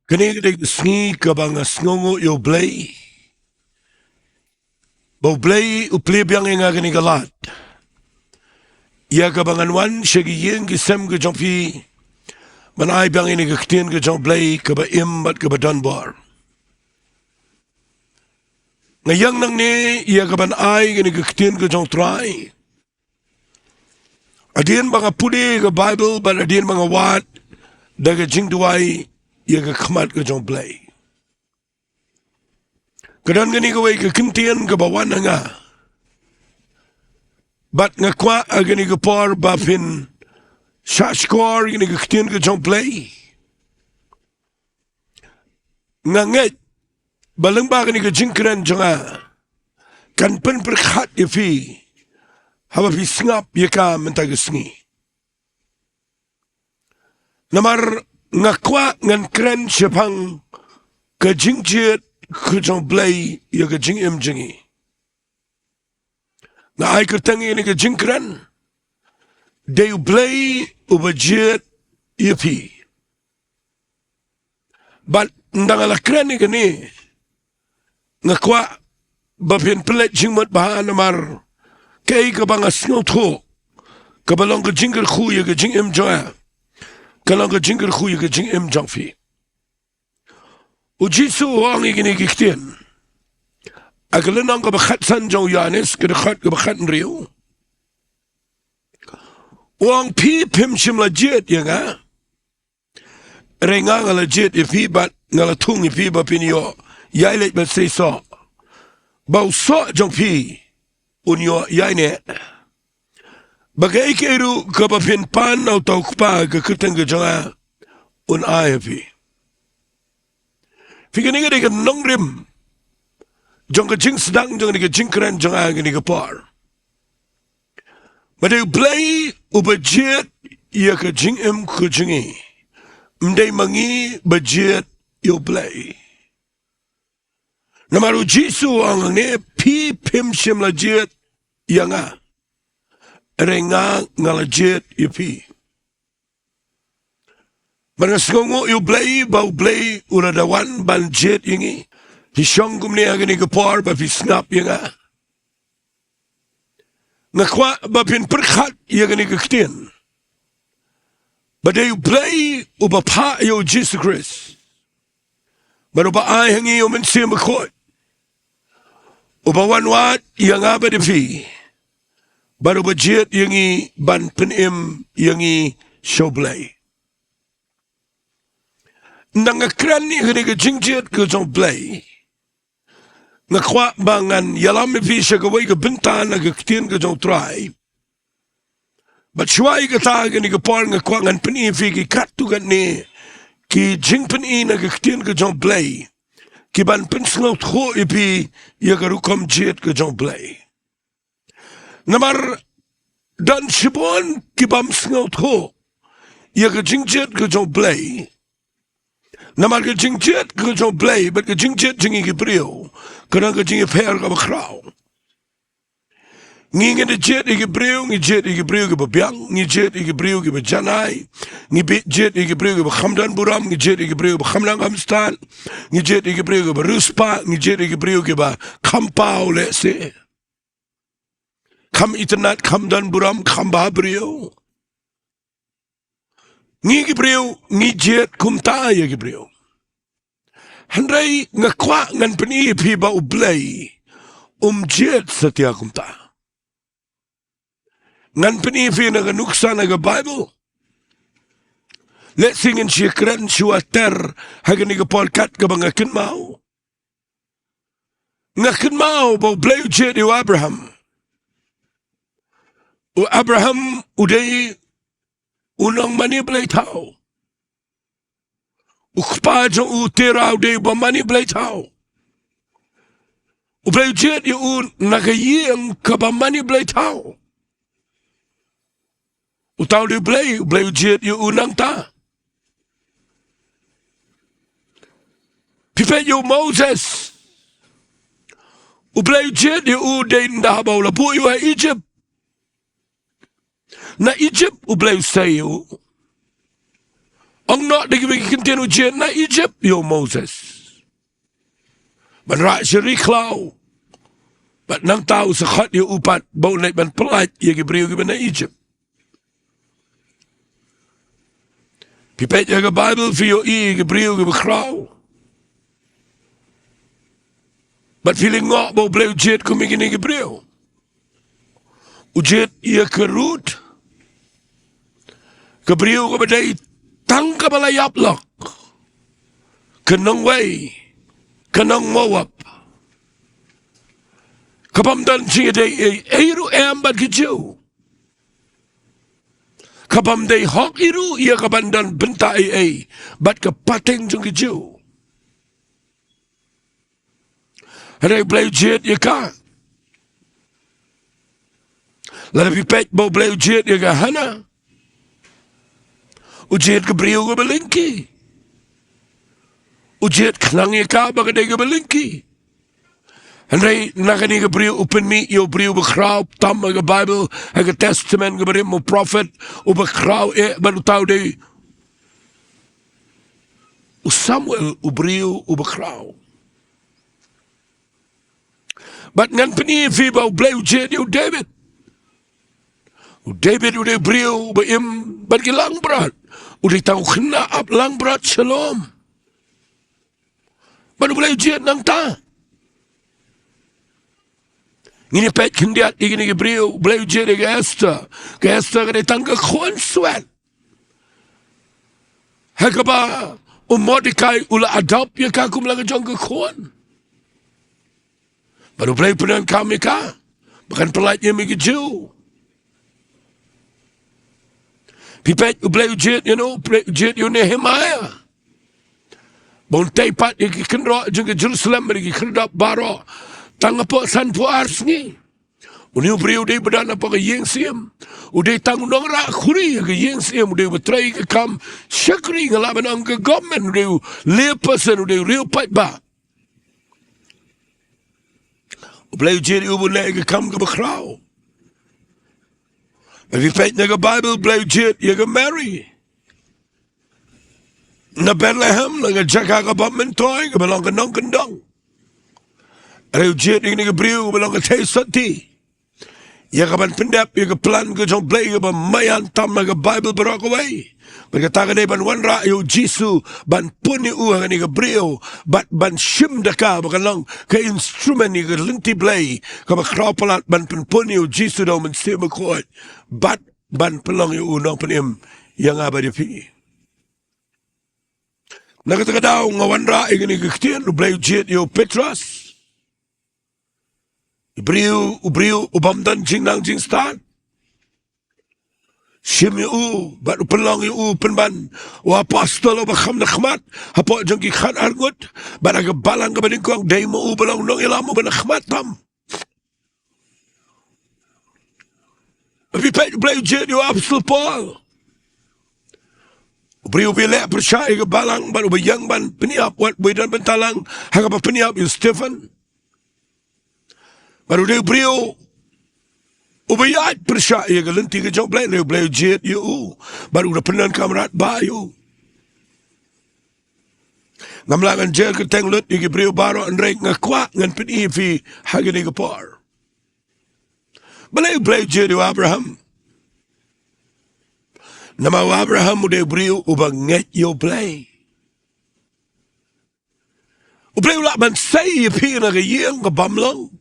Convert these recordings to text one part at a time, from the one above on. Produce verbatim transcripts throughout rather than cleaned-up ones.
Kane ka dei ka sngi kaba nga sngewnguh ïa U Blei, ba U Blei u plie biang ïa nga kane ka lad, ïa kaba ngan wan sha ki ïing ki sem ka jong phi, ban ai biang ïa kane ka ktien ka jong U Blei kaba im bad kaba don bor. Nga ïeng nangne ïa kaban ai kane ka ktien ka jong U Trai. Hadien ba nga pule ka Baibl bad hadien ba nga wad da ka jingduwai ïa ka khmat ka jong U Blei, ka don kane kawei ka kyntien kaba wan ha nga. Bad nga kwah ha kane ka por ba phin shahshkor ïa kane ka ktien ka jong U Blei. Nga ngeit ba lyngba kane ka jingkren jong nga, kan pynpyrkhat ïa phi haba phi sngap ïa ka mynta ka sngi. Namar nga kwah ngan kren shaphang ka jingjied ka jong U Blei ïa ka jingim jong ngi. Nga ai kyrteng ïa kane ka jingkren, Dei U Blei uba jied ïa phi. Bad ynda nga la kren ïa kane, nga kwah ba phin pynleit jingmut bha, namar kaei kaba nga sngewthuh kaba long ka jingkyrkhu ïa ka jingim jong nga, ka long ka jingkyrkhu ïa ka jingim jong phi. U Jisu u ong ïa kine ki ktien ha ka lynnong kaba khatsan jong u Ïoannis, ka dkhot kaba khathynriew. U ong, phi phim shym la jied ïa nga, hynrei nga, nga la jied ïa phi bad nga la thung ïa phi ba phin ïoh ïaileit bad seisoh, ba u soh jong phi un ïoh ïaineh, ba kaei kaei ruh kaba phin pan na uta u Kpa ha ka kyrteng ka jong nga, un ai ha phi. Phi, kane ka dei ka nongrim jong ka jingsdang jong kane ka jingkren jong nga ha kane ka por. Ba dei U Blei uba jied ïa ka jingim ka jong ngi, ym dei ma ngi ba jied ïa U Blei. Namar u Jisu u ong hangne, phi phim shym la jied ïa nga, hynrei nga, nga la jied ïa phi. Bad nga sngewnguh ïa U Blei ba U Blei u la da wan ban jied ïa ngi. Phi shong kumne ha kane ka por ba phi sngap ïa nga. Nga kwah ba phin pyrkhat ïa kane ka ktien, ba dei U Blei uba phah ïa u Jisu Khrist, bad uba ai ha ngi u Mynsiem Bakhuid, uba wan wad ïa nga bad ïa phi, bad uba jied ïa ngi ban pynim ïa ngi sha U Blei. Ynda nga kren ïa kane ka jingjied ka jong U Blei, nga kwah ba ngan ïalam ïa phi sha kawei ka bynta na ka ktien ka jong U Trai. Bad shuwa ïa kata, ha kane ka por nga kwah ngan pyni ïa phi ki katto katne ki jingpyni na ka ktien ka jong U Blei, ki ban pynsngewthuh ïa phi ïa ka rukom jied ka jong U Blei. Namar don shibun ki bym sngewthuh ïa ka jingjied ka jong U Blei. Namar ka jingjied ka jong U Blei bad ka jingjied jong ngi ki briew, ka don ka jingïapher kaba khraw. Ngi, ngi da jied ïa ki briew, ngi jied ïa ki briew kiba biang, ngi jied ïa ki briew kiba janai, ngi bi-, jied ïa ki briew kiba kham don burom, ngi jied ïa ki briew kiba kham nang kham stad, ngi jied ïa ki briew kiba riewspah, ngi jied ïa ki briew kiba kham paw lehse, kham itynnad, kham don burom, kham bhabriew. Ngi ki briew, ngi jied kumta ïa ki briew. Hynrei nga kwah ngan pyni ïa phi ba U Blei um jied satia kumta. Ngan pyni ïa phi na ka nuksa na ka Baibl. Lehse ngin sa ïakren shuwa ter ha kane ka por kat kaba nga kynmaw. Nga kynmaw ba U Blei u jied ïa u Abraham. U Abraham u dei u nongmane blei thaw. U kpa jong u Tera u dei uba mane blei thaw. U Blei u jied ïa u na ka ïing kaba mane blei thaw. Uta u dei U Blei, U Blei u jied ïa u nangta. Phi peit ïa u Moses. U Blei u jied ïa u dei ynda haba u la buh ïa u ha Egypt. Na Egypt U Blei u sei ïa u. Ong noh da kiba ki ktien u jied na Egypt ïa u Moses ban rah sha ri khlaw. Bad nangta u sa khot ïa u pat ba un leit ban pyllait ïa ki briew kiba na Egypt. Phi peit ïa ka Bible phi ïohi ïa ki briew kiba khraw. Bad phi lyngngoh ba U Blei u jied kum ïa kine ki briew. U jied ïa ka Ruth, ka briew kaba dei tang kaba la ïap lok, ka nongwei, ka nong Moab, kabym don jingïadei ei ei ruh em bad ki Jiw, kabym dei hok ei ruh ïa kaban don bynta ei ei bad ka pateng jong ki Jiw. Hynrei U Blei u jied ïa ka. Lada phi peit ba U Blei u jied ïa ka Hana, u jied ka briew kaba lyngkhi. U jied khnang ïa ka ba ka dei kaba lyngkhi. Hynrei na kane ka briew u pynmih ïa u briew ba khraw tam ha ka Bible, ha ka Testament kaba rim, u prophet uba khraw eh bad uta u dei u Samuel, u briew uba khraw. Bad ngan pyni ïa phi ba U Blei u jied ïa u David. U David u dei u briew uba im bad ki langbrot. U dei tang u khynnah ap langbrot shalom. Bad U Blei u jied nangta. Ngin ïa peit khyndiat ïa kine ki briew, U Blei u jied ïa ka Esther. Ka Esther ka dei tang ka khun swet. Ha kaba u Mordekai u la adopt ïa ka kum la ka jong ka khun. Bad U Blei u pyndonkam ïa ka ba kan pyllait ïa ki Jiw. Phi peit U Blei u jied ïa u, U Blei u jied ïa u Nehemiah ba un tei pat ïa ki kynroh jong ka Jerusalem bad ïa ki khyrdop baroh tang hapoh sanphew ar sngi. Une u briew u dei ba don hapoh ka ïing syiem. U dei tang u nongrah khuri ha ka ïing syiem, u dei uba trei ka kam shakri, nga lah ban ong ka government, u dei u layperson, u dei u riew paidbah. U Blei u jied ïa u ban leh ka kam kaba khraw. Phi peit na ka Bible, U Blei u jied ïa ka Mary na Bethlehem, na ka jaka kaba myntoi, kaba long ka nongkyndong. Hynrei u jied ïa kane ka briew kaba long ka theisotti ïa kaban pyndep ïa ka plan ka jong U Blei kaba maïan tam ha ka Bible baroh kawei. Bad kata ka dei ban wanrah ïa u Jisu, ban pun ïa u ha kane ka briew, bad ban shim da ka ba kan long ka instrument ïa ka lynti Blei kaba khraw palat ban pynpun ïa u Jisu da U Mynsiem Bakhuid, bad ban pynlong ïa u nongpynim ïa nga bad ïa phi. Na kata ka daw nga wanrah ïa kane ka ktien, U Blei u jied ïa u Petros. U briew, u briew u bym don jingnang jingstad. Shim ïa u bad u pynlong ïa u pynban u apostol uba kham na khmat hapoh jong ki khatar ngut, bad ha ka balang kaba nyngkong dei ma u uba long nongïalam uba na khmat tam. Phi peit, U Blei u jied ïa u apostol Paul. U briew uba ïaleh pyrshah ïa ka balang bad uba ïeng ban pynïap wat ba don bynta lang ha kaba pynïap ïa u Stephen. Bad u dei u briew uba ïaid pyrshah ïa ka lynti ka jong U Blei, hynrei U Blei u jied ïa u bad u da pyndonkam radbah ïa u. Ngam lah ngan jer kyrteng lut ïa ki briew baroh, hynrei nga kwah ngan pyni ïa phi ha kane ka por. Balei U Blei u jied ïa u Abraham? Namar u Abraham u dei u briew uba ngeit ïa U Blei. U Blei u lah ban sei ïa phi na ka ïing ka bym long.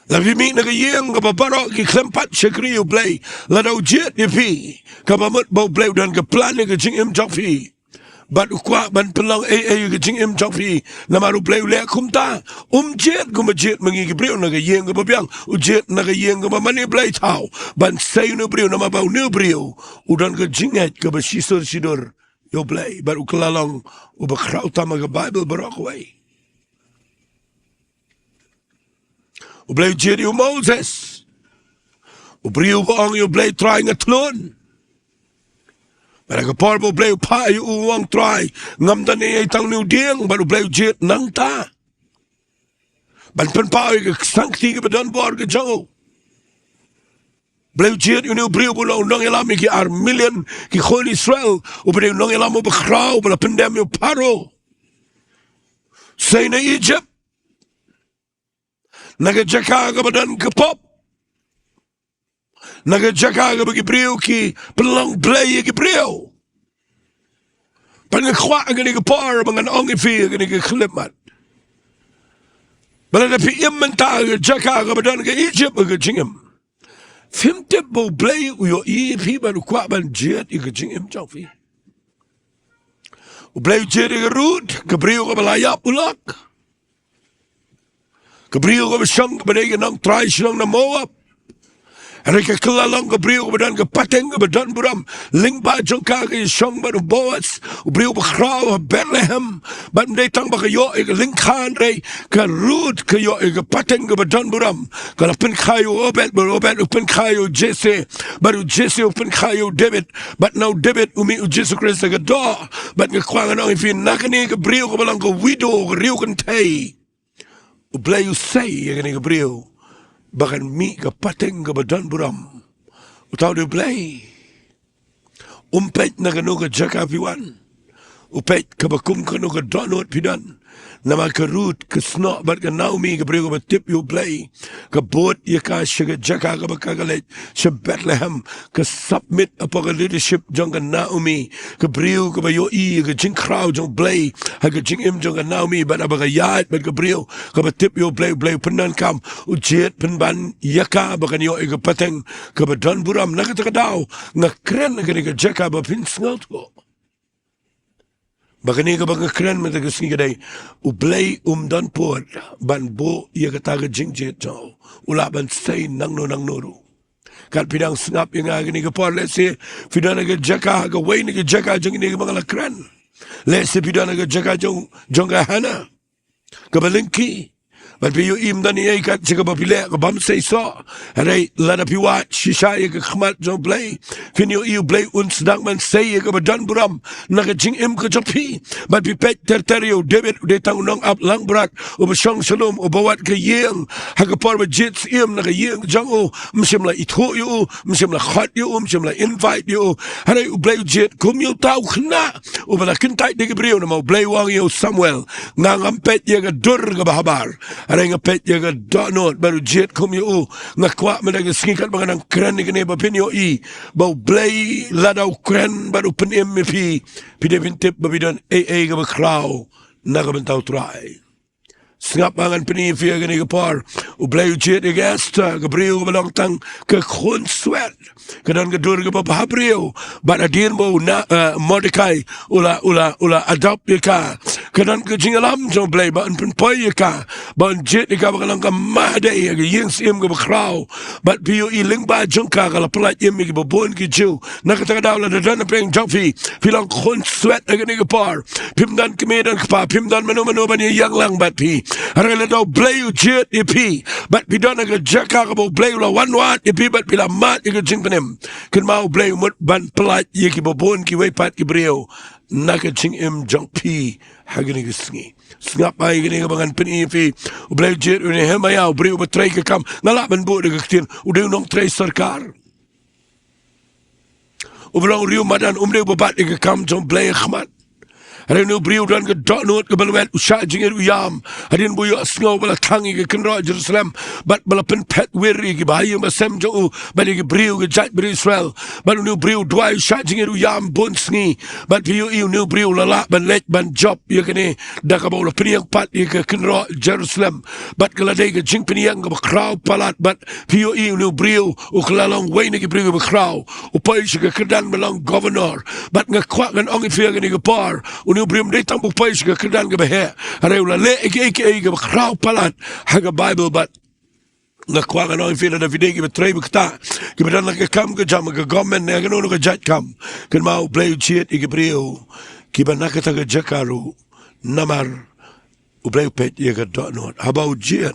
Lada phi mih na ka ïing kaba baroh ki khlem pat shakri ïa U Blei, lada u jied ïa phi, kaba mut ba U Blei u don ka plan ïa ka jingim jong phi. Bad u kwah ban pynlong ei ei ïa ka jingim jong phi. Namar U Blei u leh kumta. Um jied kumba jied ma ngi ki briew na ka ïing kaba biang. U jied na ka ïing kaba mane blei thaw ban sei une u briew, namar ba une u briew u don ka jingngeit kaba shisur shidur ïa U Blei, bad u kylla long uba khraw tam ha ka Bible baroh kawei. U Blei u jied ïa u Moses, u briew uba ong ïa U Blei, Trai, nga tlun. Bad ha ka por ba U Blei u phah ïa u, u ong, Trai, ngam don ei ei tang une u dieng, bad U Blei u jied nangta ban pynpaw ïa ka ksangkti kaba don bor ka jong u. Blei u jied ïa une u briew uba long nongïalam ïa ki ar million ki khun Israel, uba dei u nongïalam uba khraw, uba la pyndem ïa u Pharaoh. Sei na Egypt, na ka jaka kaba don ka pop, na ka jaka kaba ki briew ki pynlong blei ïa ki briew. Bad nga kwah ha kane ka por ba ngan ong ïa phi ha kane ka khyllipmat, ba lada phi im mynta ha ka jaka kaba don ka Egypt ha ka jingim, phim tip ba U Blei u ïohi ïa phi bad u kwah ban jied ïa ka jingim jong phi. U Blei u jied ïa ka Ruth, ka briew kaba la ïap u lok. Ka briew kaba shong, kaba dei ka nongtrai shnong na Moab. Hynrei ka kylla long ka briew kaba don ka pateng kaba don burom. Lyngba jong ka ka ïashong bad u Boaz, u briew bakhraw ha Bethlehem. Bad ym dei tang ba ka ïoh ïa ka lyngkha, hynrei ka Ruth ka ïoh ïa ka pateng kaba don burom. Ka la pynkha ïa u Obed, bad u Obed u pynkha ïa u Jesse, bad u Jesse u pynkha ïa u David, bad na u David u mih u Jisu Khrist ha ka doh. Bad nga kwah ngan ong ïa phi, na kane ka briew kaba long ka widow, ka riew kynthei, U Blei u sei ïa kane ka briew ba kan mih ka pateng kaba don burom. Uta u dei U Blei. Um peit na kano ka jaka phi wan. U peit kaba kum kano ka dohnud phi don. Namar ka Ruth ka snoh bad ka Naomi, ka briew kaba tip ïa U Blei, ka bud ïa ka sha ka jaka kaba ka ka leit, sha Bethlehem, ka submit hapoh ka leadership jong ka Naomi, ka briew kaba ïohi ïa ka jingkhraw jong U Blei ha ka jingim jong ka Naomi. Bad haba ka ïaid bad ka briew kaba tip ïa U Blei, U Blei u pyndonkam, u jied pynban ïa ka ba kan ïoh ïa ka pateng kaba don burom. Na kata ka daw nga kren ha kane ka jaka ba phin sngewthuh ba kane kaba nga kren mynta ka sngi ka dei, U Blei um don pud ban buh ïa kata ka jingjied jong u. U lah ban sei nangno nangno ruh. Kat phi dang sngap ïa nga ha kane ka por, lehse phi don ha ka jaka, ha kawei na ka jaka jong kine kiba nga la kren. Lehse phi don ha ka jaka jong, jong ka Hannah, kaba lyngkhi. Bad phi ïohi ym don ei ei kat jaka ba phi leh kaba ym sei soh. Hynrei lada phi wad shisha ïa ka khmat jong U Blei, phin ïohi U Blei un sdang ban sei ïa kaba don burom na ka jingim ka jong phi. Bad phi peit ter ter ïa u David, u dei tang u nongap langbrot, uba shong sha lum, uba wad ka ïing ha ka por ba jied syiem na ka ïing jong u. Ym shym la ithuh ïa u, ym shym la khot ïa u, ym shym la invite ïa u. Hynrei U Blei u jied kum ïa uta u khynnah uba la kyntait da ki briew, namar U Blei u ong ïa u Samuel, nga ngam peit ïa ka dur kaba habar, hynrei nga peit ïa ka dohnud. Bad u jied kum ïa u. Nga kwah mynta ka sngi katba nga dang kren ïa kane ba phin ïohi ba U Blei lada u kren bad u pynim ïa phi, phi dei ban tip ba phi don ei ei kaba khraw na ka bynta U Trai. Sngap ba ngan pyni ïa phi ha kane ka por. U Blei u jied ïa ka Esther, ka briew kaba long tang ka khun swet. Ka don ka dur kaba bha briew. Bad hadien ba u na, eh, Mordekai u la, u la, u la adopt ïa ka, ka don ka jingïalam jong U Blei ba un pynpoi ïa ka, ba un jied ïa ka ba ka long ka mah dei ha ka ïing syiem kaba khraw. Bad phi ïohi lyngba jong ka ka la pyllait im ïa kiba bun ki Jiw. Na kata ka daw lada don na pdeng jong phi, phi long khun swet ha kane ka por. Phim don kmie don kpa, phim don mano mano ban ïa ïeng lang bad phi. Hynrei lada U Blei u jied ïa phi bad phi don ha ka jaka kaba U Blei u la wanwad ïa phi bad phi la mad ïa ka jingpynim, kynmaw U Blei u mut ban pyllait ïa kiba bun kiwei pat ki briew na ka jingim jong phi ha kane ka sngi. Sngap ba ïa kane kaba ngan pyni ïa phi. U Blei u jied ïa u Nehemiah, u briew uba trei ka kam, nga lah ban buh da ka ktien, u dei u nongtrei sorkar uba long riew madan, um dei uba bat ïa ka kam jong U Blei ha khmat. Hynrei une u briew u don ka dohnud kaba lwet, u shah jingïaid u ïam hadien ba u ïohsngew ba la thang ïa ka kynroh Jerusalem bad ba la pynphet wir ïa kiba ha ïing ba sem jong u bad ïa ki briew ka jaitbynriew Israel. Bad une u briew u duwai, u shah jingïaid u ïam bun sngi. Bad phi ïohi une u briew u la lah ban leit ban jop ïa kane da kaba u la pynïeng pat ïa ka kynroh Jerusalem. Bad ka la dei ka jingpynïeng kaba khraw palat. Bad phi ïohi une u briew u kylla long uwei na ki briew kiba khraw. U poi sha ka kyrdan ba long governor. Bad nga kwah ngan ong ïa phi ha kane ka por, une u briew ym dei tang ba u poi sha ka kyrdan kaba heh, hynrei u la leh ïa kiei kiei kiba khraw palat ha ka Baibl. Bad nga kwah ngan ong ïa phi, lada phi dei kiba trei ba ktah, kiba don la ka kam ka jam ha ka government ne ha kano kano ka jait kam, kynmaw U Blei u jied ïa ki briew kiba na kata ka jaka ruh. Namar U Blei u peit ïa ka dohnud. Haba u jied,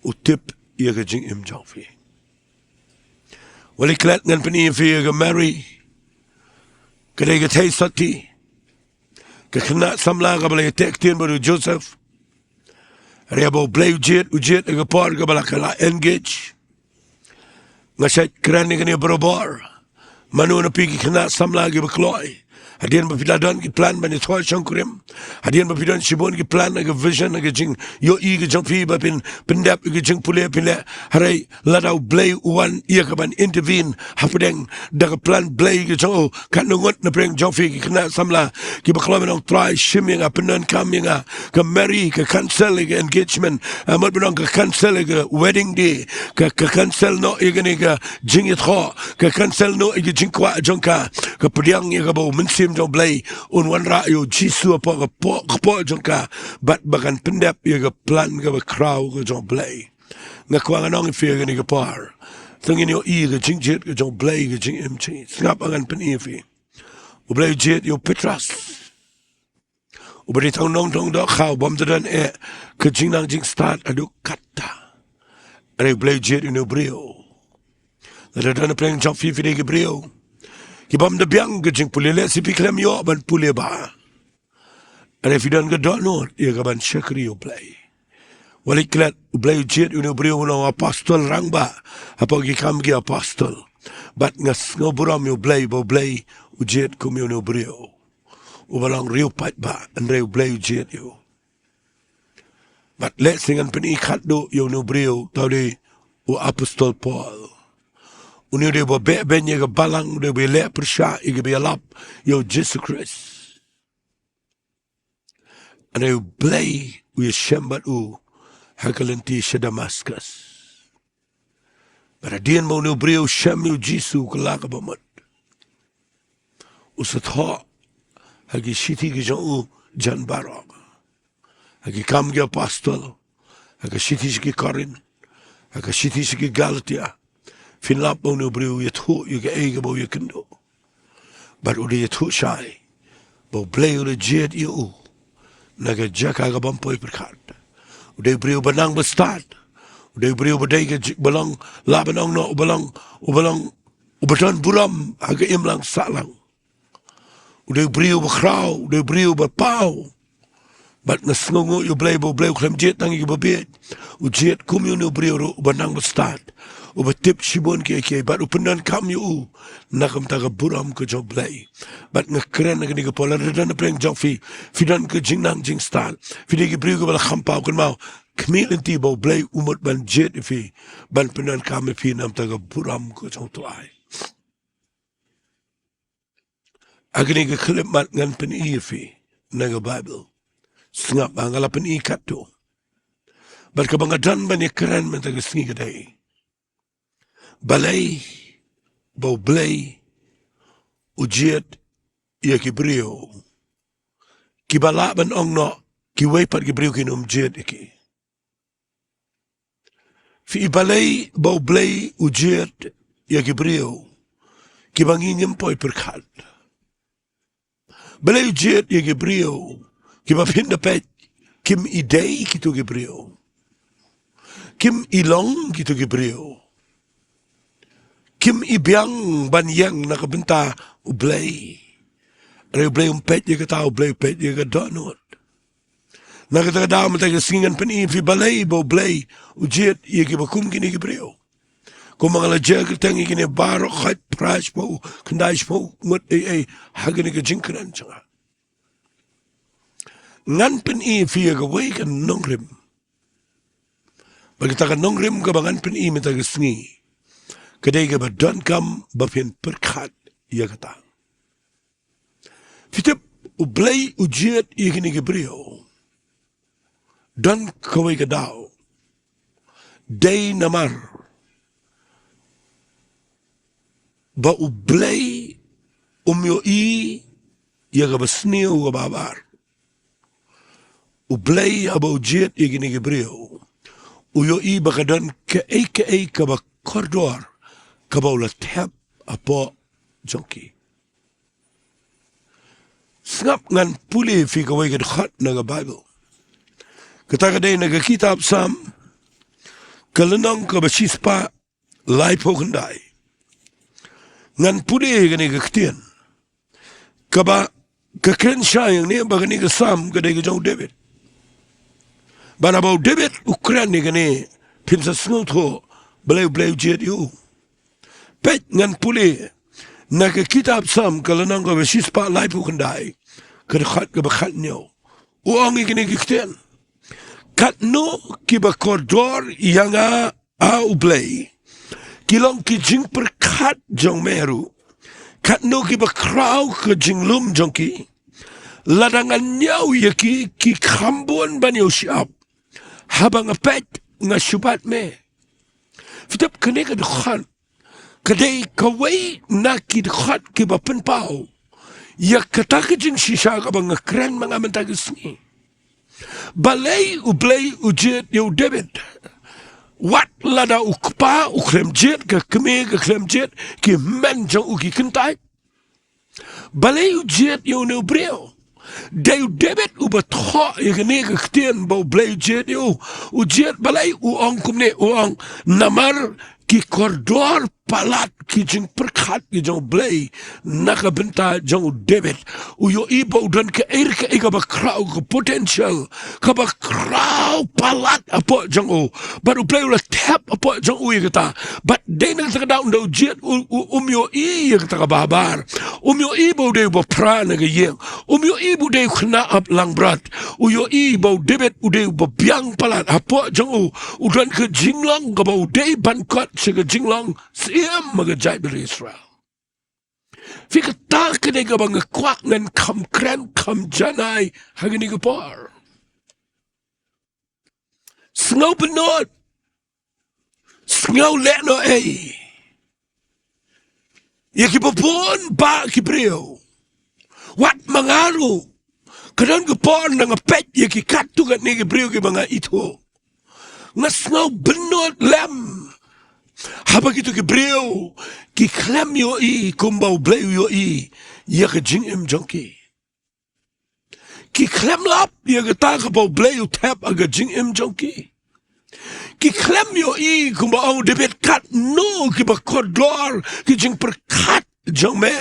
u tip ïa ka jingim jong phi. Wat la klet ngan pyni ïa phi ïa ka Mary, ka dei ka thei sotti, ka khynnah samla kaba la ïateh ktien bad u Joseph. Hynrei haba U Blei u jied, u jied ha ka por kaba la ka la engage. Nga shait kren ïa kane barabor. Mano na phi ki khynnah samla kiba kloi? Hadien ba phi la don ki plan ban ïathoh shongkurim, hadien ba phi don shibun ki plan ha ka vision, ha ka jingïohi ka jong phi ba phin pyndep ïa ka jingpule, phin leh, hynrei lada U Blei u wan ïa ka ban intervene hapdeng da ka plan Blei ka jong u, katno ngut na pdeng jong phi ki khynnah samla kiba kloi ban ong, Trai, shim ïa nga, pyndonkam ïa nga. Ka Mary ka cancel ïa ka engagement, ah, mut ban ong ka cancel ïa ka wedding day, ka, ka cancel noh ïa kane ka jingïathoh, ka cancel noh ïa ka jingkwah jong ka, ka pdiang ïa kaba U Mynsiem jong U Blei un wanrah ïa U Jisu hapoh ka kpoh, kpoh jong ka, bad ba kan pyndep ïa ka plan kaba khraw ka jong U Blei. Nga kwah ngan ong ïa phi ha kane ka por, to ngin ïohi ïa ka jingjied ka jong U Blei, ka jingim jong ngi. Sngap, ngan pyni ïa phi. U Blei u jied ïa u Petros, uba dei tang nongdon dohkha, u bym da don eh ka jingnang jingstad haduh katta. Hynrei U Blei u jied ïa une u briew. Lada don na pdeng jong phi, phi dei ki briew kiba ym da biang ka jingpule, lehse phi khlem ïoh ban pule bha. Hynrei phi don ka dohnud ïa ka ban shakri U Blei. Wat leit klet, U Blei u jied ïa une u briew ban long apostol rangbah hapoh Ki Kam ki Apostol. Bad nga sngewburom ïa U Blei ba U Blei u jied kum ïa une u briew uba long riewpaidbah, hynrei U Blei u jied ïa u. Bad lehse ngan pyni khatduh ïa une u briew, uta u dei u apostol Paul. Une u dei uba beh beiñ ïa ka balang, u dei uba ïaleh pyrshah ïa kiba ïalap ïa U Jisu Khrist. Hynrei U Blei u ïashem bad u ha ka lynti sha Damaskus. Bad hadien ba une u briew u shem ïa U Jisu, kylla kaba mut, u sa thoh ha ki shithi ki jong u jan baroh, ha Ki Kam ki Apostol, ha ka shithi sha ki Korinth, ha ka shithi sha ki Galatia. Phin lap ba une u briew u ïathuh ïa kaei kaba u ïakynduh. Bad u dei ïathuh shai ba U Blei u la jied ïa u na ka jaka kaba ym poi pyrkhat. U dei u briew ba nang ba stad. U dei u briew ba dei ka ji-, ba long, lah ban ong noh, uba long, uba long, uba don burom ha ka imlang sahlang. U dei u briew ba khraw, u dei u briew ba paw. Bad nga sngewnguh ïa U Blei ba U Blei u khlem jied tang ïa kiba bieit. U jied kum ïa une u briew ruh uba nang ba stad, uba tip shibun kiei kiei, bad u pyndonkam ïa u na ka bynta ka burom ka jong U Blei. Bad nga kren ha kane ka por, lada don na pdeng jong phi, phi don ka jingnang jingstad, phi dei ki briew kiba la kham paw, kynmaw, khmih lynti ba U Blei u mut ban jied ïa phi, ban pyndonkam ïa phi na ka bynta ka burom ka jong U Trai. Ha kane ka khyllipmat ngan pyni ïa phi na ka Baibl. Sngap, nga la pyni katto. Bad kaba nga don ban ïakren mynta ka sngi ka dei, balei ba U Blei u jied ïa ki briew kiba lah ban ong noh kiwei pat ki briew kin ym jied ïa ki. Phi i balei ba U Blei u jied ïa ki briew kiba ngi ngim poi pyrkhat? Balei u jied ïa ki briew kiba phin da peit kim i dei kito ki briew, kim i long kito ki briew, kim i biang ban ïeng na ka bynta U Blei? Hynrei U Blei um peit ïa kata, U Blei u peit ïa ka dohnud. Na kata ka daw mynta ka sngi ngan pyni ïa phi balei ba U Blei u jied ïa kiba kum kine ki briew. Kumba nga la jia kyrteng ïa kine baroh, khatphra shiphew, khyndai shiphew ngut ei ei ha kane ka jingkren jong nga. Ngan pyni ïa phi ïa kawei ka nongrim. Bad kata ka nongrim kaba ngan pyni mynta ka sngi ka dei kaba donkam ba phin pyrkhat ïa kata. Phi tip, U Blei u jied ïa kine ki briew, don kawei ka daw, dei namar ba U Blei um ïohi ïa kaba sniew kaba habar. U Blei haba u jied ïa kine ki briew, u ïohi ba ka don kaei kaei kaba kordor kaba u la thep hapoh jong ki. Sngap, ngan pule ïa phi kawei ka dkhot na ka Baibl. Kata ka dei na ka kitab Salm, ka lynnong kaba shispah laiphew khyndai. Ngan pule ïa kane ka ktien kaba ka kren shai ïa kane ba kane ka Salm ka dei ka jong u David. Bad haba u David u kren ïa kane, phin sa sngewthuh balei U Blei u jied ïa u. peit, ngan pule na ka kitab Salm ka lynnong kaba shispah laiphew khyndai, ka dkhot kaba khathynñiew. U ong ïa kine ki ktien: Katno kiba kordor ïa nga, A U Blei, ki long ki jingpyrkhat jong me ruh. Katno kiba khraw ka jinglum jong ki. Lada ngan ñiew ïa ki, ki kham bun ban ïoh shyiap. Haba nga peit, nga shu bat me. Phi tip, kane ka dkhot ka dei kawei na ki dkhot kiba pynpaw ïa kata ka jingshisha kaba nga kren ma nga mynta ka sngi. Balei U Blei u jied ïa u David? Wat lada u kpa u khlem jied, ka kmie ka khlem jied, ki hynmen jong u ki kyntait. Balei u jied ïa une u briew? Dei u David uba thoh ïa kane ka ktien ba U Blei u jied ïa u. U jied balei? U ong kumne, u ong namar ki kordor palat ki jingpyrkhat ki jong U Blei na ka bynta jong u David. U ïohi ba u don kaei kaei kaba khraw, ka potential kaba khraw palat hapoh jong u. Bad U Blei u la thep hapoh jong u ïa kata. Bad dei na kata ka daw ynda u jied u, u, um ïohi ïa kata kaba habar. Um ïohi ba u dei uba phra na ka ïing. Um ïohi ba u dei u khynnah ap langbrot. U ïohi ba u David u dei uba biang palat. Hapoh jong u u don ka jinglong kaba u dei ban kot sha ka jinglong siem ma ka jaitbynriew Israel. Phi, kata ka dei kaba nga kwah ngan kham kren kham janai ha kane ka por. Sngew bynnud, sngew lehnohei ïa kiba bun bah ki briew. Wat ma nga ruh, ka don ka por ynda nga peit ïa ki katto katne ki briew kiba nga ithuh, nga sngew bynnud lem haba kito ki briew ki khlem ïohi kumba U Blei u ïohi ïa ka jingim jong ki. Ki khlem lap ïa kata kaba U Blei u thep ha ka jingim jong ki. Ki khlem ïohi kumba ong u David, katno kiba kordor ki jingpyrkhat jong me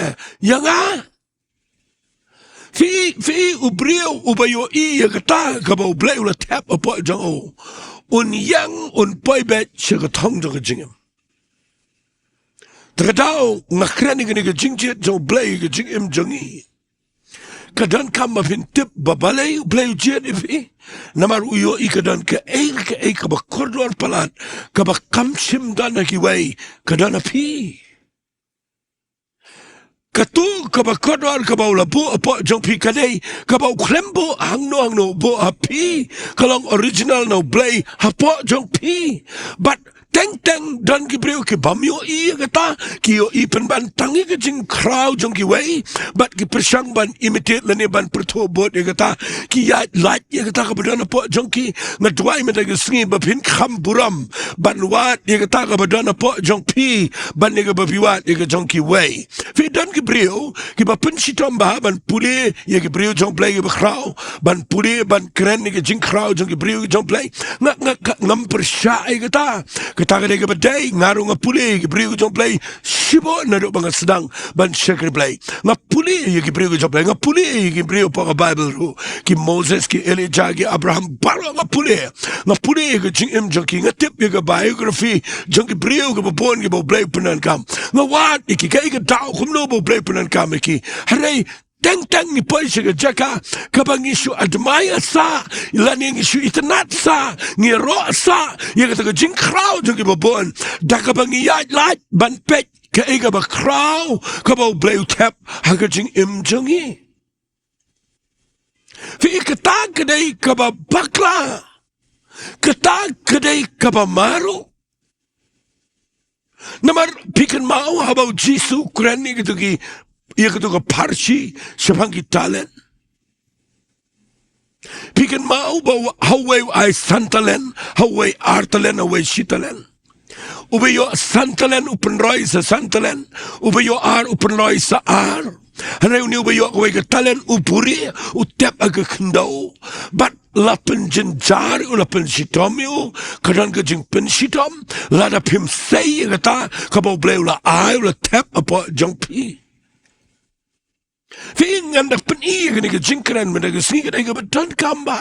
ïa nga. Phi, phi, u briew uba ïohi ïa kata kaba U Blei u la thep hapoh jong u, un ïeng, un poi beit sha ka thong jong ka jingim. Te ka daw nga kren ïa kane ka jingjied jong U Blei ha ka jingim jong ngi, ka donkam ba phin tip ba balei U Blei u jied ïa phi. Namar u ïohi ka don kaei kaei kaba kordor palat, kaba kam shym don ha kiwei, ka don ha phi. Kato kaba kordor kaba u la buh hapoh jong phi, ka dei kaba u khlem buh hangno hangno, buh ha phi. Ka long original na U Blei hapoh jong phi. Bad teng teng don ki briew ki bym ïohi ïa kata, ki ïohi pynban tang ïa ka jingkhraw jong kiwei, bad ki pyrshang ban imitate lane ban pyrthuh bud ïa kata, ki ïaid lait ïa kata kaba don hapoh jong ki. Nga duwai mynta ka sngi ba phin kham burom ban wad ïa kata kaba don hapoh jong phi ban ïa kaba phi wad ïa ka jong kiwei. Phi, don ki briew kiba pynshitom bha ban pule ïa ki briew jong U Blei kiba khraw, ban pule ban kren ïa ka jingkhraw jong ki briew jong U Blei. Nga, nga, ka, ngam pyrshah ïa kata. Kata ka dei kaba dei, nga ruh nga pule ïa ki briew jong U Blei shibun naduh ba nga sdang ban shakri Blei. Nga pule ïa ki briew jong U Blei, nga pule ïa ki briew hapoh ka Baibl ruh, ki Moses, ki Elijah, ki Abraham, baroh nga pule. Nga pule ïa ka jingim jong ki, nga tip ïa ka biography jong ki briew kiba bun kiba U Blei u pyndonkam. Nga wad ïa ki, kaei ka daw kumno ba U Blei u pyndonkam ïa ki. Hynrei teng teng ngi poi sha ka jaka kaba ngi shu admire sah, lane ngi shu itynnad sah, ngi ïaroh sah ïa kata ka jingkhraw jong kiba bun, da kaba ngi ïaid lait ban peit kaei kaba khraw kaba U Blei u thep ha ka jingim jong ngi. Phi, kata ka dei kaba bakla. Kata ka dei kaba marwei. Namar phi kynmaw haba u Jisu u kren ïa kito ki, ïa kito ka parshi shaphang ki talent. Phi kynmaw ba u, ha uwei u ai san talent, ha uwei ar talent, ha uwei shi talent. Uba ïoh san talent u pynroi sa san talent, uba ïoh ar u pynroi sa ar. Hynrei une uba ïoh kawei ka talent u buhrieh, u tep ha ka khyndew. Bad la pynjynjar ïa u, la pynshitom ïa u. Ka don ka jingpynshitom lada phim sei ïa kata kaba U Blei u la ai, u la thep hapoh jong phi. Phi, ngan da pyni ïa kane ka jingkren mynta ka sngi, ka dei kaba donkam bha.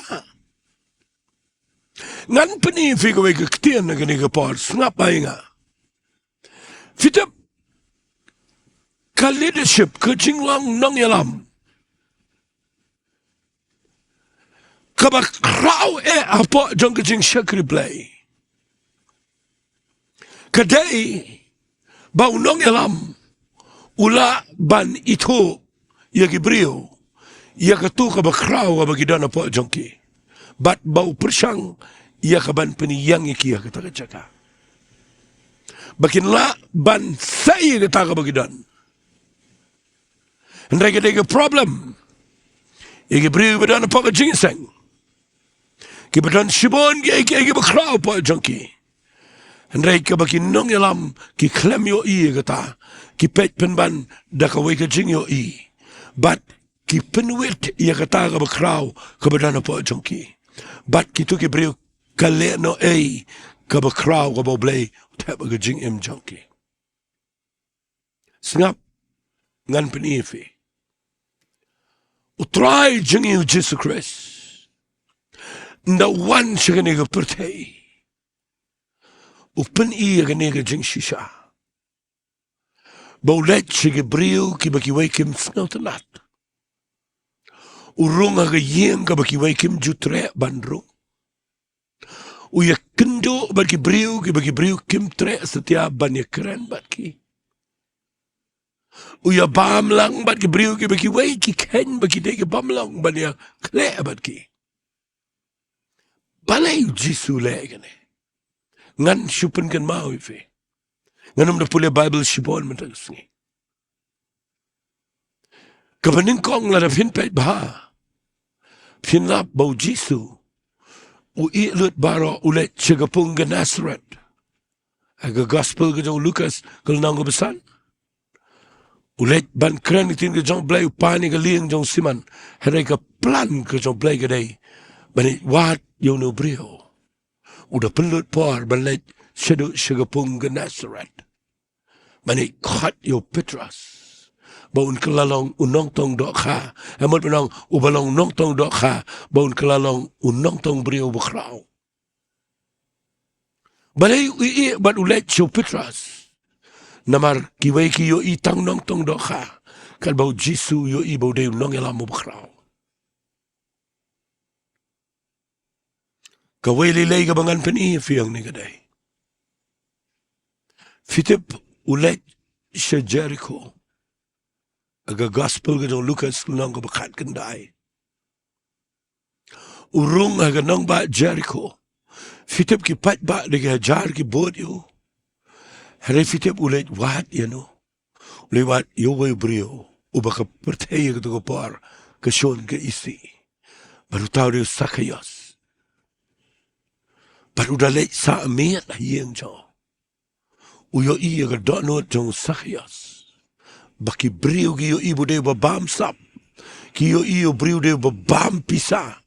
Ngan pyni ïa phi kawei ka ktien ha kane ka por, sngap bha ïa nga. Phi tip, ka leadership, ka jinglong nongïalam kaba khraw eh hapoh jong ka jingshakri Blei, ka dei ba u nongïalam u lah ban ithuh ïa ki briew ïa katu kaba khraw kaba ki don hapoh jong ki, bad ba u pyrshang ïa ka ban pynïeng ïa ki ha kata ka jaka ba kin lah ban sei ïa kata kaba ki don. Hynrei ka dei ka problem ïa ki briew ba don hapoh ka jingïaseng, kiba don shibun kiei kiei kiba khraw hapoh jong ki, hynrei kaba ki nongïalam ki khlem ïohi ïa kata, ki peit pynban da kawei ka jingïohi, bad ki pynwit ïa kata kaba khraw kaba don hapoh jong ki, bad kitu ki briew ka leh noh ei kaba khraw kaba U Blei u thep ha ka jingim jong ki. Sngap, ngan pyni ïa phi. U Trai jong ngi U Jisu Khrist, ynda u wan sha kane ka pyrthei, u pyni ïa kane ka jingshisha ba u leit sha ki briew kiba kiwei kim sngewtynnat. U rung ha ka ïing kaba kiwei kim ju treh ban rung. U ïakynduh bad ki briew kiba ki briew kim treh satia ban ïakren bad ki. U ïabam lang bad ki briew kiba kiwei ki kheiñ ba ki dei ki bym long ban ïakhleh bad ki. Balei U Jisu u leh kane? Ngan shu pynkynmaw ïa phi. Ngan ym da pule Baibl shibun mynta ka sngi. Kaba nyngkong, lada phin peit bha, phin lap ba U Jisu u ïeh lut baroh, u leit sha ka pung Gennesaret. Ha ka Gospel ka jong u Lukas ka lynnong kaba san, u leit ban kren ïa ka ktien ka jong U Blei, u pan ïa ka lieng jong u Simon. Hynrei ka plan ka jong U Blei ka dei ban ïeit wad ïa une u briew. U da pynlut por ban leit shaduh sha ka pung Gennesaret ban ïeit khot ïa u Petros ba un kylla long u nongtong dohkha. Em, mut ban ong uba long nongtong dohkha, ba un kylla long u nongtong briew bakhraw. Balei u ïeh bad u leit sha u Petros? Namar kiwei ki ïohi tang nongtong dohkha, katba U Jisu u ïohi ba u dei u nongïalam uba khraw. Kawei lei lei kaba ngan pyni ïa phi hangne ka dei, phi tip, u leit sha Jeriko. Ha ka Gospel ka jong u Lukas lynnong kaba khatkhyndai, u rung ha ka nongbah Jeriko. Phi tip, ki paidbah da ki hajar ki bud ïa u. Hynrei phi tip u leit wad ïano? U leit wad ïa uwei u briew uba ka pyrthei ha kato ka por ka shun ka isih. Bad uta u dei u Sakaios. Bad u da leit sah miet ha ïing jong u. U ïohi ïa ka dohnud jong u Sakaios. Ba ki briew ki ïohi ba u dei uba bamsap. Ki ïohi ïa u briew u dei uba bam pisa.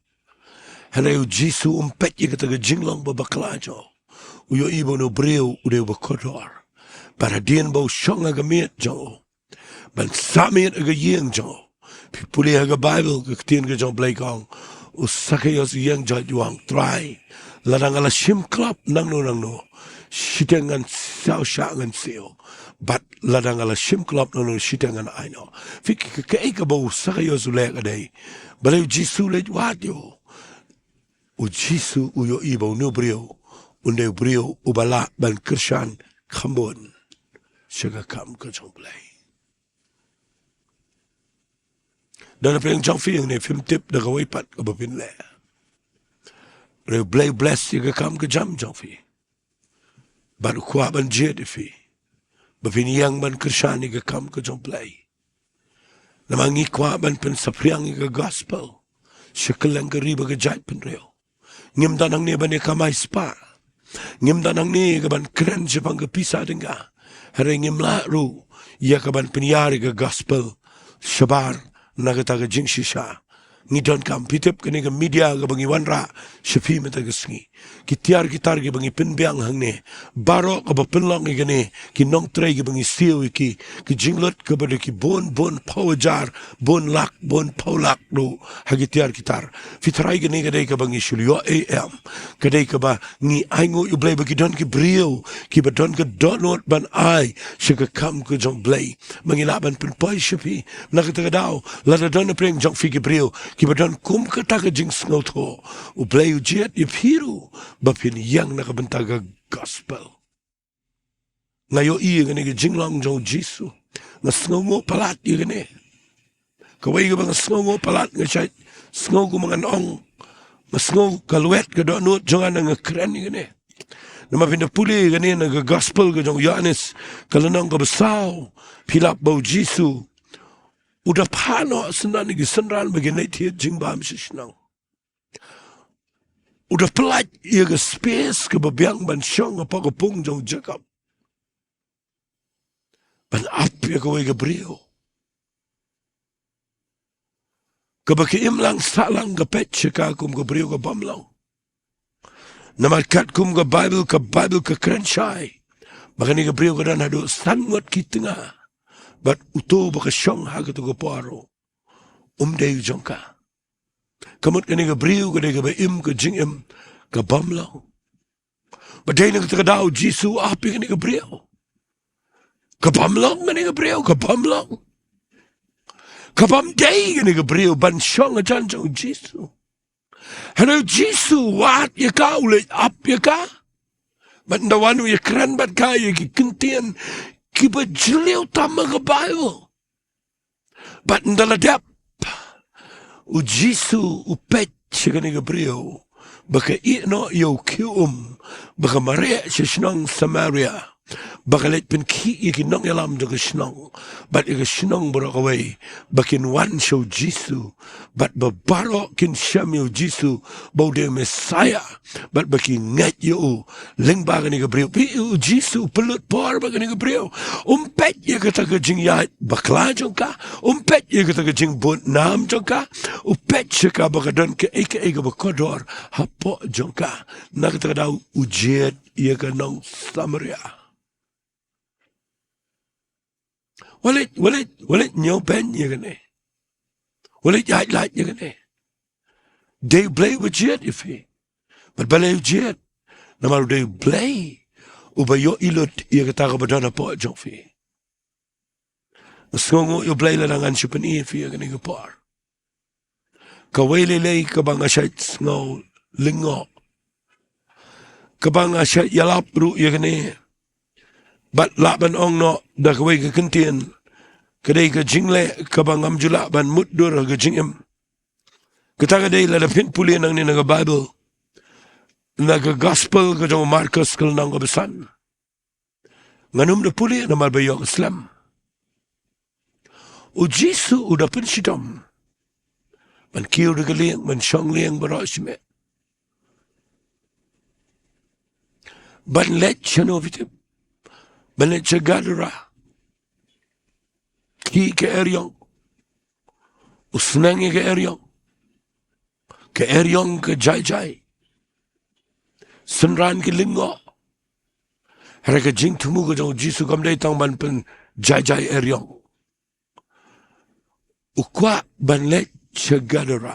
Hynrei U Jisu um peit ïa kata ka jinglong ba bakla jong u. U ïohi ba une u briew u dei uba kordor. Bad hadien ba u shong ha ka miet jong u ban sah miet ha ka ïing jong u, phi pule ha ka Baibl, ka ktien ka jong U Blei ka ong, u Sakaios u ïeng jait u ong, Trai, lada nga la shim klop nangno nangno, shiteng ngan siew shah ngan siew. Bad lada nga la shim klop nangno, shiteng ngan ai noh. Phi, ka, ka, kaei kaba u Sakaios u leh ka dei, balei U Jisu u leit wad ïa u? U Jisu u ïohi ba une u briew un dei u briew uba lah ban kyrshan kham bun sha ka kam ka jong U Blei. Da na pdeng jong phi hangne, phim tip da kawei pat kaba phin leh. Hynrei U Blei u bless ïa ka kam ka jam jong phi. Bad u kwah ban jied ïa phi ba phin ïeng ban kyrshan ïa ka kam ka jong U Blei. Namar ngi kwah ban pynsaphriang ïa ka Gospel sha kylleng ka ri bad ka jaitbynriew. Ngim don hangne ban ïa kamai spah. Ngim don hangne ïa ka ban kren shaphang ka pisa tyngka. Hynrei ngim lah ruh ïa ka ban pynïar ïa ka Gospel shabar na kata ka jingshisha. Ngi donkam, phi tip kane ka media kaba ngi wanrah sha phi mynta ka sngi, ki tiar ki tar kiba ngi pynbiang hangne, baroh kaba pynlong ïa kane, ki nongtrei kiba ngi siew ïa ki, ki jinglut kaba da ki bun bun phew hajar, bun lak, bun phew lak ruh ha ki tiar ki tar. Phi tharai kane ka dei kaba ngi shu ïoh ei em? Ka dei kaba ngi ainguh ïa U Blei ba ki don ki briew kiba don ka dohnud ban ai sha ka kam ka jong U Blei? Ma ngi lah ban pynpoi sha phi, na kata ka daw, lada don hapdeng jong phi ki briew kiba don kum kata ka jingsngewthuh, U Blei u jied ïa phi ruh ba phin ïeng na ka bynta ka gospel. Nga ïohi ïa kane ka jinglong jong U Jisu. Nga sngewnguh palat ïa kane. Kawei kaba nga sngewnguh palat, nga shait sngew kumba ngan ong, nga sngew ka lwet ka dohnud jong nga na nga kren ïa kane. Namar phin da pule ïa kane na ka gospel ka jong u Ïoannis, ka lynnong kaba saw, phi lap ba U Jisu u da phah noh syndon ïa ki synran ba kin leit thied jingbam sha shnong. U da pyllait ïa ka space kaba biang ban shong hapoh ka pung jong u Jakob ban ap ïa kawei ka briew kaba ka imlang sahlang ka peit sha ka kum ka briew ka bym long. Namar katkum ka Baibl, ka Baibl ka kren shai ba kane ka briew ka don haduh san ngut ki tnga, bad uto ba ka shong ha kato ka por ruh um dei u jong ka. Ka mut kane ka briew ka dei kaba im ka jingim ka bym long. Bad dei na kata ka daw U Jisu u ap ïa kane ka briew. Ka bym long kane ka briew, ka bym long. Ka bym dei kane ka briew ban shong hajan jong U Jisu. Hynrei U Jisu u wad ïa ka, u leit ap ïa ka. Bad ynda wan u ïakren bad ka ïa ki ktien kiba jylliew tam ha ka Baibl. Bad ynda la dep, U Jisu u peit sha kane ka briew ba ka ïeh noh ïa u khiew um, ba ka mareh sha shnong Samaria, ba ka leit pynkhih ïa ki nongïalam jong ka shnong bad ïa ka shnong baroh kawei ba kin wan sha U Jisu, bad ba baroh kin shem ïa U Jisu ba u dei u Messaïah, bad ba ki ngeit ïa u lyngba kane ka briew. Phi, U Jisu u pynlut por bad kane ka briew. Um peit ïa kata ka jingïaid bakla jong ka, um peit ïa kata ka jingbun nam jong ka, u peit sha ka ba ka don kaei kaei kaba kordor hapoh jong ka. Na kata ka daw u jied ïa ka nong Samaria. Wat leit, wat leit, wat leit ñiewbeiñ ïa kane. Wat leit ïaid lait ïa kane. Dei U Blei uba jied ïa phi. Bad balei u jied? Namar u dei U Blei uba ïohi lut ïa kata kaba don hapoh jong phi. Nga sngewnguh ïa U Blei lada ngan shu pyni ïa phi ha kane ka por. Kawei lei lei kaba nga shait sngew lyngngoh, kaba nga shait ïalap ruh ïa kane, bad lah ban ong noh da kawei ka ktien, ka dei ka jingleh kaba ngam ju lah ban mutdur ha ka jingim. Kata ka dei lada phin pule nangne na ka Baibl, na ka Gospel ka jong u Markos ka lynnong kaba san. Ngan ym da pule namar ba ïoh ka slem. U Jisu u da pynshitom ban kiew da ka lieng, ban shong lieng baroh shimet, ban leit shano phi tip? Ban leit sha Gadara. Ki, ka eriong. U sneng ïa ka eriong. Ka eriong ka jai jai. Synran ki lyngngoh. Hynrei ka jingthmu ka jong U Jisu kam dei tang ban pynjai jai eriong. U kwah ban leit sha Gadara.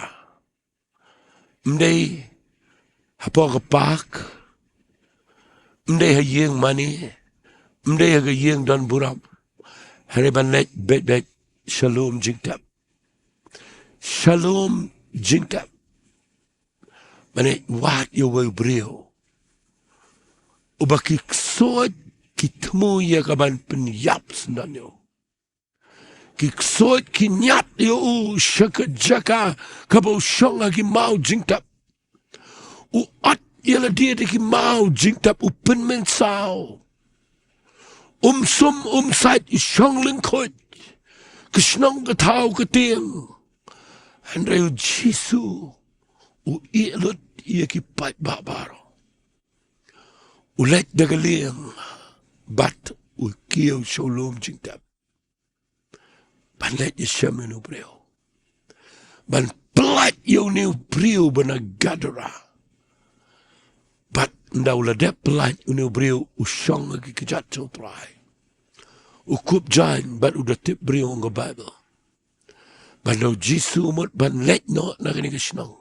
Ym dei hapoh ka park, ym dei ha ïing mane, ym dei ha ka ïing don burom. Hynrei ban leit beit beit sha lum jingtep. Sha lum jingtep. Ban leit wad ïa uwei u briew uba ki ksuid ki thmu ïa ka ban pynïap syndon ïa u. Ki ksuid ki ñiad ïa u sha ka jaka kaba u shong ha ki maw jingtep. U ot ïa lade da ki maw jingtep, u pynmynsaw. Um sum um sait, u shong lyngkhuid. Ka shnong ka thaw ka tieng. Hynrei U Jisu u ïeh lut ïa ki paidbah baroh. U leit da ka lieng bad u kiew sha u lum jingtep. Ban leit ïashem ïa une u briew. Ban Pynlait ïa une u briew ba na Gadara. Bad ynda u la dep pynlait une u briew u shong ha ki kjat jong u Trai. U kup jaiñ bad u da tip briew ong ka Baibl. Bad ynda u Jisu u mut ban leit noh na kane ka shnong,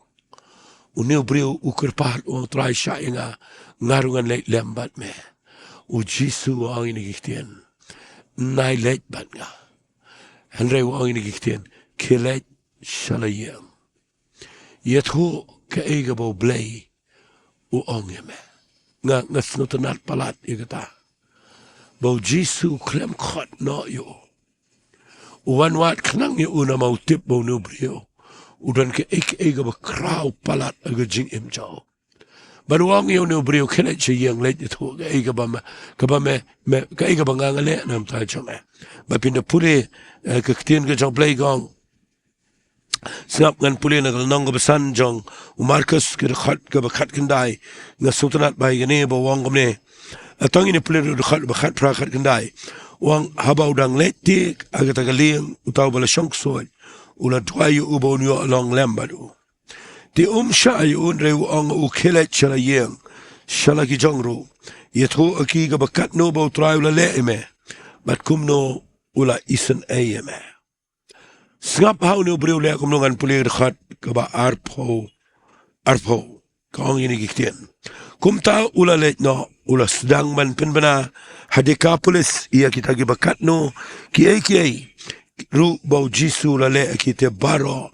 une u briew u kyrpad u ong, Trai, shah ïa nga, nga ruh ngan leit lem bad me. U Jisu u ong ïa kine ki ktien, nai leit bad nga. Hynrei u ong ïa kine ki ktien, khie leit sha la ïing. Ïathuh kaei kaba U Blei u ong ïa me. Nga, nga sngewtynnat palat ïa kata. Ba u Jisu u khlem khot noh ïa u. U wan wad khnang ïa u namar u tip ba une u briew u don kaei kaei kaba khraw palat ha ka jingim jong u. Bad u ong ïa une u briew, khie leit sha ïing, leit ïathuh kaei kaba me, kaba me, me, kaei kaba nga nga leh na ka bynta jong me. Bad phin da pule, eh, ka ktien ka jong U Blei ka ong. Sngap, ngan pule na ka lynnong kaba san jong u Markos, ka dkhot kaba khatkhyndai. Nga sngewtynnat ba ïa kane ba u ong kumne. Tang ngin ïa pule na ka dkhot ba khatphra, khatkhyndai. U ong, haba u dang leit te ha kata ka lieng, uta uba la shong ksuid u la duwai ïa u ba un ïoh long lem bad u. Te um shah ïa u, hynrei u ong, u khie leit sha la ïing, sha la ki jong ruh, ïathuh ha ki kaba katno ba U Trai u la leh ïa me, bad kumno u la isynei ïa me. Sngap, ha une u briew u leh kumno, ngan pule dkhot kaba arphew, arphew. Ka ong ïa kine ki ktien. Kumta u la leit noh, u la sdang ban pynbna ha Dekapolis ïa kita kiba katno, kiei kiei ruh ba u Jisu u la leh ha ki, te baroh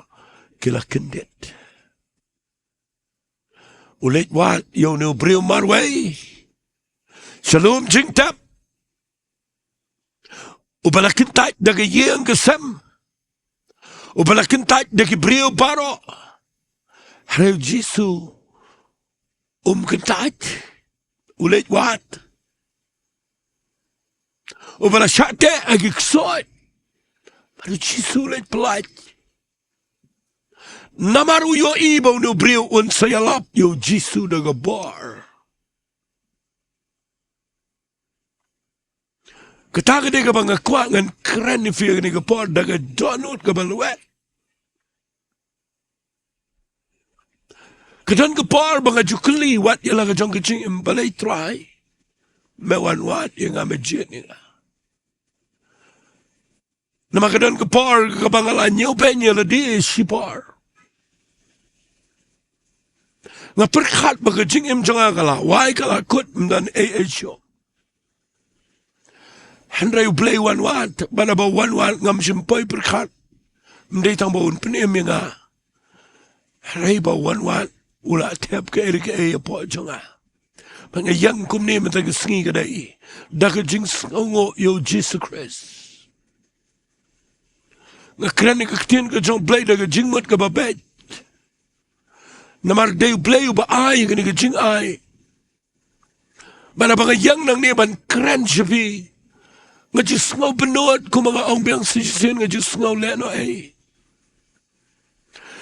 ki la kyndit. U leit wad ïa une u briew marwei sha lum jingtep. Uba la kyntait da ka ïing ka sem. Uba la kyntait da ki briew baroh. Hynrei u Jisu um kyntait. U leit wad. Uba la shah teh ha ki ksuid. Bad u Jisu u leit pynlait. Namar u ïohi ba une u briew un sa ïalap ïa u Jisu da ka bor. Kata ka dei kaba nga kwah ngan kren ïa phi ha kane ka por da ka dohnud kaba lwet. Ka don ka por ba nga ju kylli wat ïa la ka jong ka jingim, balei Trai me wan wad ïa nga, me jied ïa nga. Namar ka don ka por kaba nga la ñiewbeiñ ïa lade shipor. Nga pyrkhat ba ka jingim jong nga ka la wai, ka la kut, ym don ei ei shuh. Hynrei U Blei u wan wad, bad haba u wan wad ngam shym poi pyrkhat. Ym dei tang ba un pynim ïa nga. Hynrei ba u wan wad u la thep kaei re kaei hapoh jong nga. Ba nga ïeng kumne mynta ka sngi ka dei da ka jingsngewnguh ïa u Jisu Khrist. Nga kren ïa ka ktien ka jong U Blei da ka jingmut kaba beit. Namar dei U Blei uba ai kane ka jingai. Bad haba nga ïeng nangne ban kren sha phi, nga ju sngew bynnud, kumba nga ong biang sa shisien, nga ju sngew lehnohei.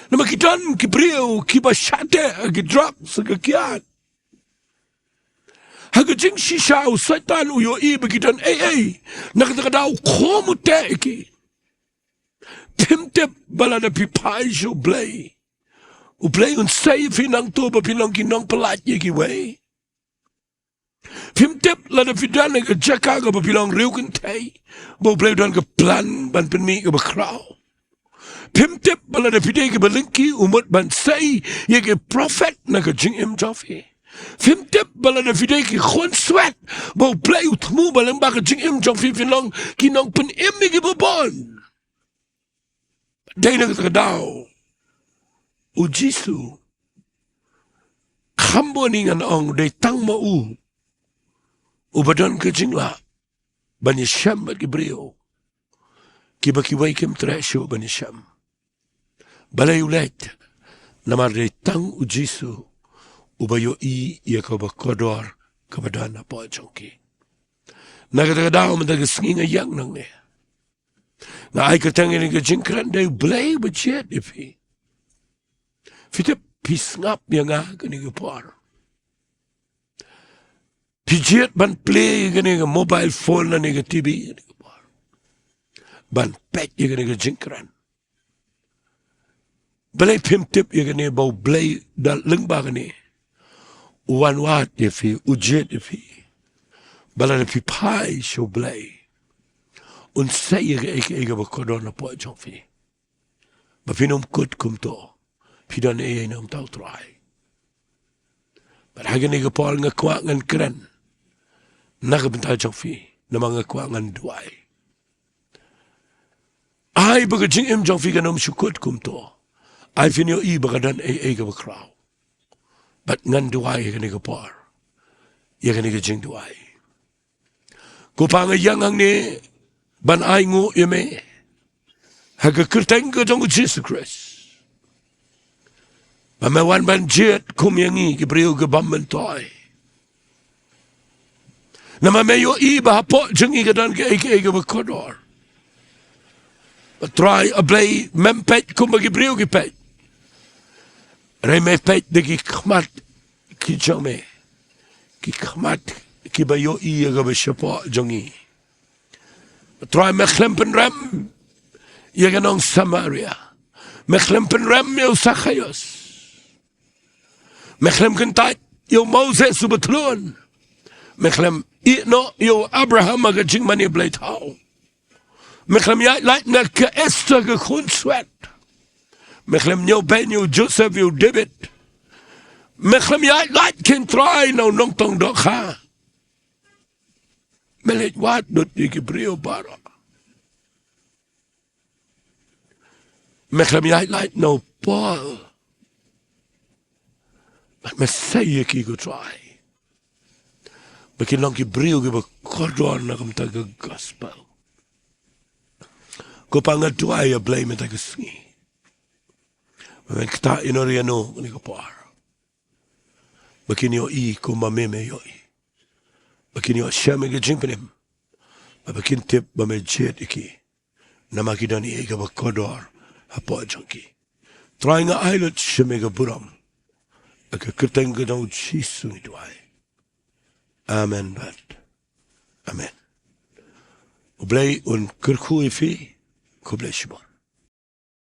Namar ki don ki briew kiba shah teh ha ki drugs, ha ka kiad. Ha ka jingshisha u Soitan u ïohi ba ki don ei ei. Na kata ka daw u khum u teh ïa ki. Phim tip ba lada phi phai sha U Blei, U Blei un sei ïa phi nangto ba phin long ki nongpynlait ïa kiwei. Phim tip lada phi don ha ka jaka kaba phi long riewkynthei, ba U Blei u don ka plan ban pynmih kaba khraw. Phim tip ba lada phi dei kiba lyngkhuh u mut ban sei ïa ki prophet na ka jingim jong phi. Phim tip ba lada phi dei ki khun swet, ba U Blei u thmu ba lyngba ka jingim jong phi phin long ki nongpynim ïa kiba bun. Dei na kata ka daw u Jisu, kham bun ngan ong, dei tang ma u uba don ka jinglah ban ïashem bad ki briew kiba kiwei kim treh shuh ban ïashem. Balei u leit? Namar dei tang u Jisu uba ïohi ïa kaba kordor kaba don hapoh jong ki. Na kata ka daw mynta ka sngi nga ïeng nangne, nga ai kyrteng ïa kane ka jingkren, dei U Blei uba jied ïa phi. Phi tip, phi sngap ïa nga kane ka por. Phi jied ban plie ïa kane ka mobile phone lane ka T V kane ka por, ban peit ïa kane ka jingkren. Balei phim tip ïa kane ba U Blei da lyngba kane u wan wad ïa phi, u jied ïa phi? Ba lada phi phai sha U Blei, un sei ïa kaei kaei kaba kordor na poh jong phi. Ba phin ym kut kumto, phi don eiei na ka bynta U Trai. Bad ha kane ka por nga kwah ngan kren na ka bynta jong phi, namar nga kwah ngan duwai. Ai ba ka jingim jong phi kan ym shu kut kumto. Ai phin ïohi ba ka don eiei kaba khraw. Bad ngan duwai ha kane ka por, ïa kane ka jingduwai. Ko Pa, nga ïeng hangne ban ainguh ïa me ha ka kyrteng ka jong U Jisu Khrist, ba me wan ban jied kum ïa ngi ki briew ki bym myntoi. Namar me ïohi ba hapoh jong ngi ka don kaei kaei kaba kordor. Ba Trai, A Blei, mem peit kumba ki briew ki peit. Hynrei me peit da ki khmat ki jong me, ki khmat kiba ïohi ïa kaba shapoh jong ngi. Trai, me khlem pynrem ïa ka nong Samaria. Me khlem pynrem ïa u Sakhaios. Me khlem kyntait ïa u Moses uba tlun. Me khlem ïehnoh ïa u Abraham ha ka jingmane bleithaw. Me khlem ïaid lait na ka Esther ka khun swet. Me khlem ñiewbeiñ ïa u Joseph, ïa u David. Me khlem ïaid lait, Trai, na u nongtong dohkha. Me leit wad lut ïa ki briew baroh. Me khlem ïaid lait na u Paul. Bad me sei ïa ki, ko Trai, ba kin long ki briew kiba kordor na ka bynta ka gospel. Ko Pa, nga duwai, A Blei, mynta ka sngi, ba men ktah ïano re ïano ha kane ka por, ba kin ïohi kumba me me ïohi. Ba kin ïoh shem ïa ka jingpynim. Ba, ba kin tip ba me jied ïa ki. Namar ki don eiei kaba kordor hapoh jong ki. Trai, nga ai lut sha me ka burom. Ha ka kyrteng ka jong U Jisu ngi duwai. Amen bad amen. U Blei un kyrkhu ïa phi. Khublei shibun.